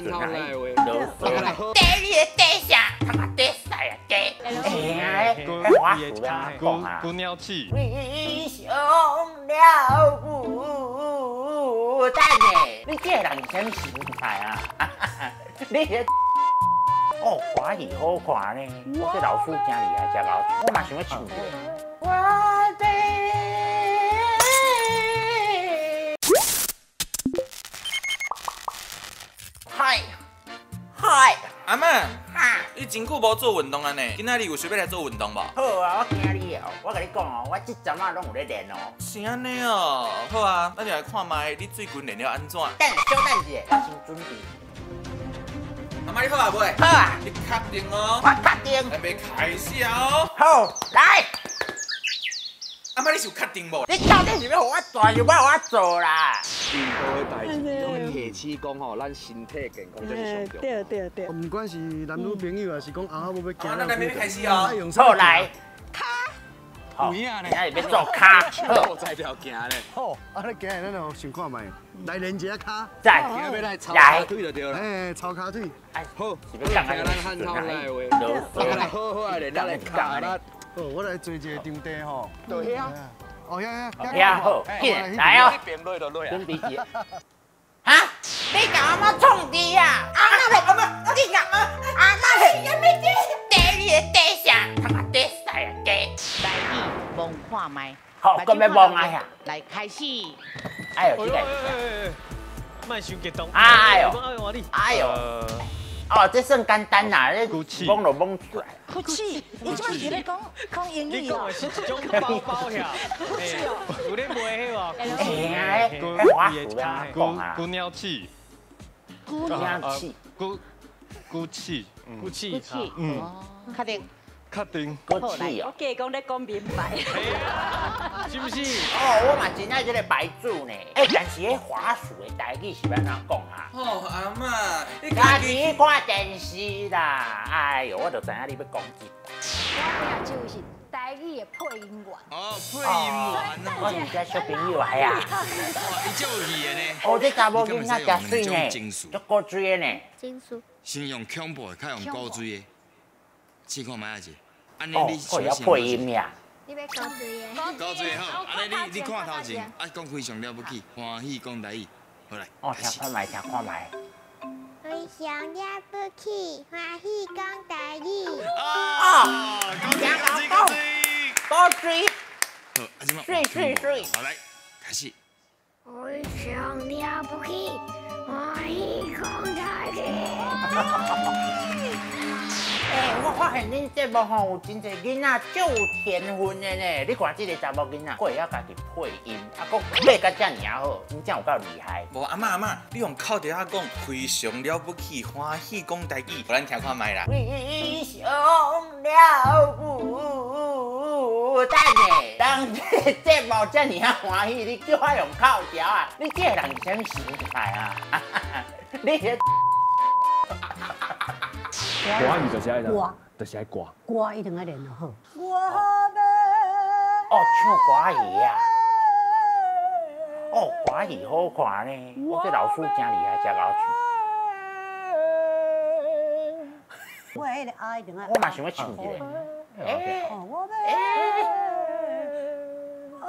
阵啊，底你的底啥？他妈底屎啊底！哎呀，我输啦，讲啊。孤鸟气。非常了不等下，你这个人是啥物心态啊？你这哦，歌戏好看呢，我这老师真厉害，真𠢕，我嘛想欲唱一下。我的。嗨嗨，阿嬷，哈，你真久无做运动啊呢？今仔日有想欲来做运动无？好啊，我惊你哦！我共你讲哦，我这阵仔拢有咧练哦。是按呢哦，好啊，咱就来看觅你最近练了按怎。等小等一下，我先准备。阿嬷你好啊未？好啊。你确定哦？我确定。咱欲开始啊哦。好，来。阿嬷你是有确定无？你到底是欲予我做，还是欲予我做啦？任何的代志，拢会提醒讲吼，咱身体健康才是上重要。对对对。不管是男女朋友，还是讲翁仔某欲行，那咱欲开始哦。好来。有影呢，今日欲做跤。好，才条行咧。好，啊，你今日咱就想看觅，来练一下跤。赞。今日欲来操跤腿就对啦。哎，操跤腿。好，听咱汉涛来的话，来好好来练咱的跤力。好，我来坐一个场地吼。对遐。哦，遐遐。遐好，紧来哦。准备起。哈？你共阿嬷创治啊？阿嬷，阿嬷，你共阿阿嬷是啥物底？底你的底啥？他妈底屎啊底！来，你摸看觅。好，阁欲摸啊遐。来开始。哎呦，这个。莫伤激动。哎呦，哎呦。哦，这算简单啦，这摸就摸出来。骨气，你这摆是咧讲讲英语哦？你讲的是一种包包遐，有咧卖彼无？哎，孤孤鸟气，孤鸟气，孤孤气，骨气，嗯，确定。确定，骨气哦。我加讲咧讲明白，是不是？哦，我嘛真爱这个牌子呢。哎，但是彼滑鼠的台语是欲按怎讲啊？哦，阿嬷，你家己看电视啦。哎哟，我就知影你欲讲这个。我听就是台语的配音员。哦，配音员。我是遮小朋友啊。哇，伊足有戏的呢。哦，这查某囡仔诚媠呢，足古锥的呢。先用恐怖的，较用古锥的。试看觅啊者，按呢你哦，会晓配音呀？你欲古锥的？古锥好，按呢你看头前，啊讲非常了不起，欢喜讲台语，好来。哦，听看觅，听看觅。非常了不起，欢喜讲台语。哦，古锥，古锥，古锥。好，啊这马。媠媠媠。好来，开始。非常了不起，欢喜讲台语。欸，我发现恁节目吼有真济囡仔足有天分的呢。你看这个查某囡仔，阁会晓家己配音，啊，阁配甲遮尔仔好，真正有够厉害。无阿嬷阿嬷，你用口条仔讲，非常了不起，欢喜讲台语，予咱听看觅啦。非常了不等下，当这个节目遮尔仔欢喜，你叫我用口条啊？你这个人是啥物心态啊？你这。歌语就是爱歌，就是爱歌。歌一定爱练得好。哦，唱歌戏啊！哦，歌戏好看呢，我这老师真厉害，真𠢕唱。我彼个爱一定爱。我嘛想欲唱一个。哎。哦。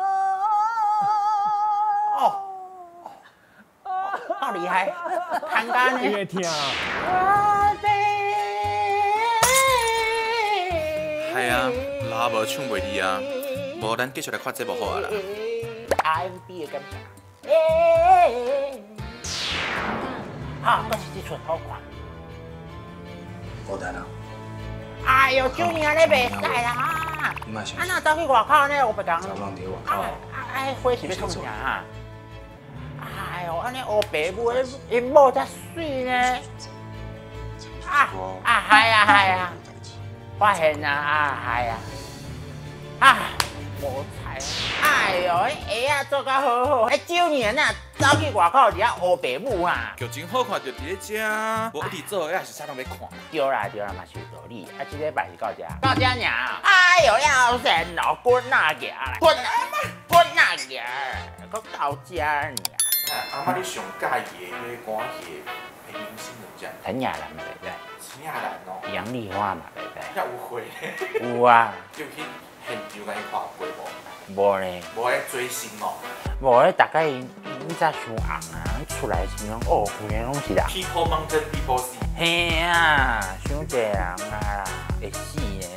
好厉害，弹家呢？你会听。系啊，老无唱袂离啊，无咱继续来看节目好啊啦。 R&B 的感觉。好，阁是这出好看。孤单啊！哎呦，酒娘咧袂使啦！啊，哪走去外口呢？乌白讲。查某人伫外口。啊啊，火是欲创啥啊？哎呦，按呢乌白母的𪜶某才媠呢。啊啊，系啊系啊。发现啊啊系啊，啊无彩，哎呦，彼鞋仔做甲好好，彼酒娘哪走去外口伫遐乌白母啊？剧情好看就伫咧遮，无一直做也是啥拢欲看。对啦对啦，嘛是有道理。啊，这礼拜是到遮，到遮尔。哎呦，了神老滚啊行啦，滚啊滚啊行，阁到遮尔。阿嬷，你上佮意的彼个歌戏的明星就遮。陳亞蘭嘛袂歹。陳亞蘭哦。楊麗花嘛袂歹。遐有會咧。有啊。有去現場共伊看過無？無咧。無咧追星哦。無咧，大概𪜶早傷紅啊，出來時陣哦，規个攏是人。 People mountain people sea。嘿啊，傷濟人啊，會死咧。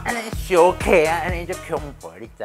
按呢相客啊，按呢足恐怖，你知無？